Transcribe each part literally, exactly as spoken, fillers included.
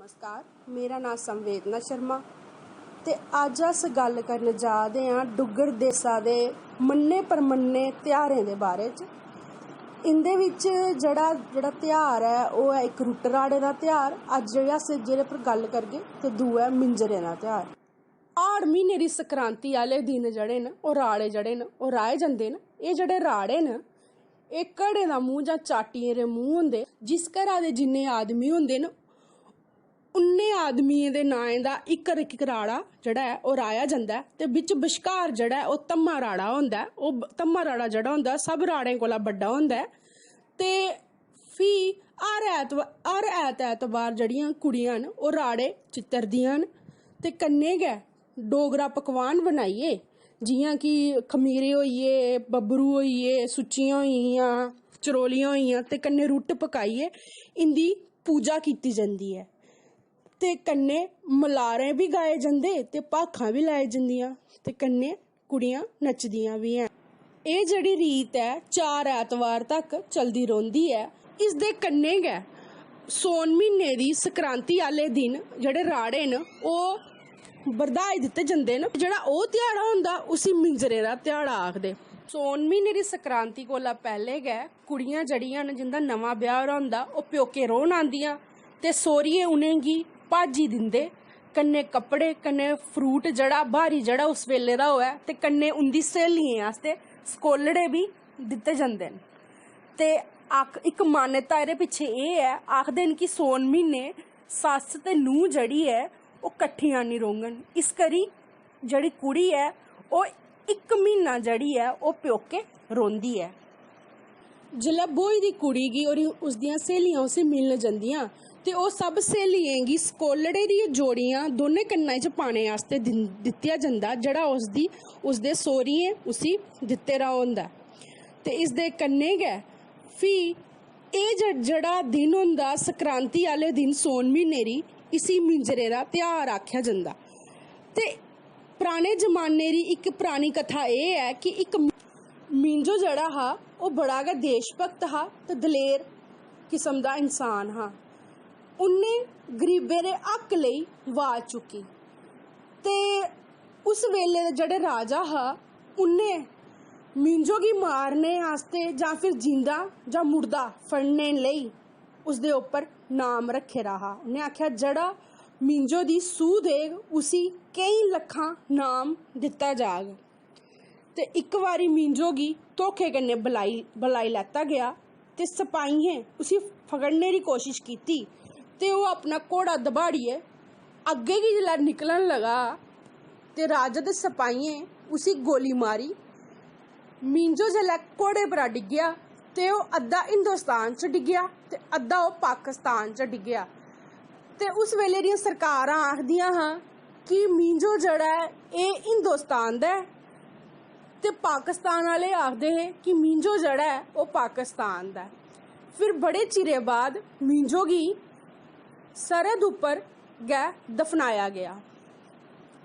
नमस्कार, मेरा नांऽ संवेदना शर्मा ते अज्ज अस गल्ल करन जा दे आं डुग्गर देसा दे मन्ने परमन्ने ध्यारें दे बारे च। इं'दे बिच जेह्ड़ा जेह्ड़ा ध्यार ऐ, ओह् ऐ इक रुट्ट राह्ड़े दा ध्यार। अज्ज जेह्ड़े अस जेह्दे पर गल्ल करगे ते दूआ ऐ मिंजरें दा ध्यार। हाड़ म्हीने दी संक्रांति आह्ले दिन जेह्ड़े न, ओह् राह्ड़े जेह्ड़े न, ओह् राहे जंदे न। एह् जेह्ड़े राह्ड़े न, एह् घड़े दा मूंह् जां चाटियें दे मूंह् होंदे। जिस घरा दे जिन्ने आदमी होंदे न, उन्ने आदमियें दे नाएं दा इक इक राड़ा जेह्ड़ा ऐ, ओह् राहेआ जंदा ऐ। ते बिच बश्कार जेह्ड़ा ऐ, ओह् धम्मा राड़ा होंदा ऐ। ओह् ब-, धम्मा राड़ा जेह्ड़ा होंदा ऐ, सब राड़ें कोला बड्डा होंदा ऐ। ते फ्ही हर ऐतवार, हर ऐत ऐतवार जेह्ड़ियां कुड़ियां न, ओह् राड़े चित्तरदियां न ते कन्नै गै डोगरा पकवान बनाइयै, जि'यां कि खमीरे होई गे, बब्बरू होई गे, सुच्चियां होई गेइयां, चरोलियां होई गेइयां ते कन्नै रुट्ट पकाइयै इं'दी पूजा कीती जंदी ऐ। ते कन्नै मलारे बी गाए जंदे ते भाखां बी लाए जंदियां ते कन्नै कुड़ियां नचदियां बी हैन। एह् जेह्ड़ी रीत ऐ, चार ऐतवार तक चलदी रौंह्दी ऐ। इसदे कन्नै गै सौन म्हीने दी संक्रांति आह्ले दिन जेह्ड़े राह्ड़े न, ओह् बरधाई दित्ते जंदे न। जेह्ड़ा ओह् ध्याड़ा होंदा, उसी मिंजरें दा ध्याड़ा आखदे। सौन म्हीने दी संक्रांति कोला पैह्लें गै कुड़ियां जेह्ड़ियां न, जिं'दा नमां ब्याह् होए दा होंदा, ओह् प्योके रौह्न आंदियां ते सौह्रियें उ'नेंगी भाजी दिंदे, कन्नै कपड़े, कन्नै फ्रूट जेह्ड़ा ब्हारी जेह्ड़ा उस बेल्ले दा होऐ, ते कन्नै उं'दी स्हेलियें आस्तै सकोलड़े बी दित्ते जंदे न। ते आख-, इक मान्यता एह्दे पिच्छे एह् ऐ, आखदे न कि सौन म्हीने सस्स ते नूंह् जेह्ड़ी ऐ, ओह् कट्ठियां निं रौह्ङन। इस करी जेह्ड़ी कुड़ी ऐ, ओह् इक म्हीना जेह्ड़ी ऐ, ओह् प्योके रौंह्दी ऐ। जिसलै ब्होई दी कुड़ी गी होर उसदियां स्हेलियां उसी मिलन जंदियां ते ओह् सब स्हेलियें गी सकोलड़े दियां जोड़ियां दोनें कन्नां च पाने आस्तै दिन-, दित्तेआ जंदा, जेह्ड़ा उसदी, उसदे सौह्रियें उसी दित्ते दा होंदा। ते इसदे कन्नै गै फ्ही एह् जे-, जेह्ड़ा दिन होंदा संक्रांति आह्ले दिन सौन म्हीने दी, इसी मिंजरे दा ध्यार आखेआ जंदा। ते पराने जमाने दी इक परानी कथा एह् ऐ कि इक मिंजो जेह्ड़ा हा, ओह् बड़ा गै देशभक्त हा ते दलेर किस्म दा इंसान हा। उन्नै गरीबें दे हक लेई अवाज चुक्की ते उस बेल्ले दे जेह्ड़े राजा हा, उन्नै मिंजो गी मारने आस्तै जां फिर जींदा जां मुर्दा फड़ने लेई उसदे उप्पर नाम रक्खे दा हा। उन्नै आखेआ, "जेह्ड़ा मिंजो दी सूह देग, उसी केईं लक्खां नाम दित्ता जाग।" ते इक बारी मिंजो गी धोखे कन्नै बलाई, बलाई लैता गेआ ते सपाहियें उसी फगड़ने दी कोशश कीती ते ओह् अपना घोड़ा दबाड़ियै अग्गें गी जिसलै निकलन लगा ते राजा दे सपाहियें उसी गोली मारी। मिंजो जिसलै घोड़े परा डिग्गेआ ते ओह् अद्धा हिंदुस्तान च डिग्गेआ ते अद्धा ओह् पाकिस्तान च डिग्गेआ। ते उस बेल्ले दियां सरकारां आखदियां हां कि मिंजो जेह्ड़ा ऐ, एह् हिंदुस्तान दा ऐ ते पाकिस्तान आह्ले आखदे हे कि मिंजो जेह्ड़ा ऐ, ओह् पाकिस्तान दा ऐ। फिर बड़े चिरे बाद मिंजो गी सरहद उप्पर गै दफनाया गेआ।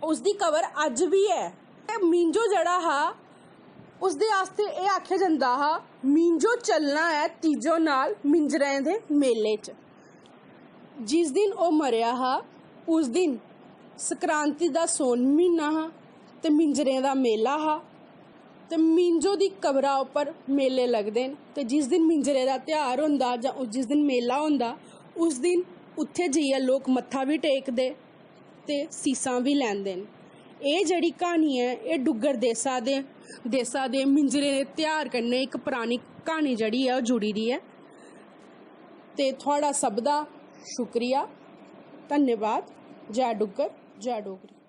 उसदी कबर अज्ज बी ऐ। ते मिंजो जेह्ड़ा हा, उसदे आस्तै एह् आखेआ जंदा हा, "मिंजो चलना ऐ तीजो नाल मिंजरें दे मेले च।" जिस दिन ओह् मरेआ हा, उस दिन संक्रांति दा सौन म्हीना हा ते मिंजरें दा मेला हा। ते मिंजो दी कबरा उप्पर मेले लगदे न ते जिस दिन मिंजरे दा ध्यार होंदा जां उस, जिस दिन मेला होंदा, उस दिन उत्थै जाइयै लोक मत्था बी टेकदे ते सीसां बी लैंदे न। एह् जेह्ड़ी क्हानी ऐ, एह् डुग्गर देसा दे, देसा दे मिंजरे दे ध्यार कन्नै इक परानी क्हानी जेह्ड़ी ऐ, ओह् जुड़ी दी ऐ। ते थुआढ़ा सब दा शुक्रिया, धन्यवाद। जै डुग्गर, जै डोगरी।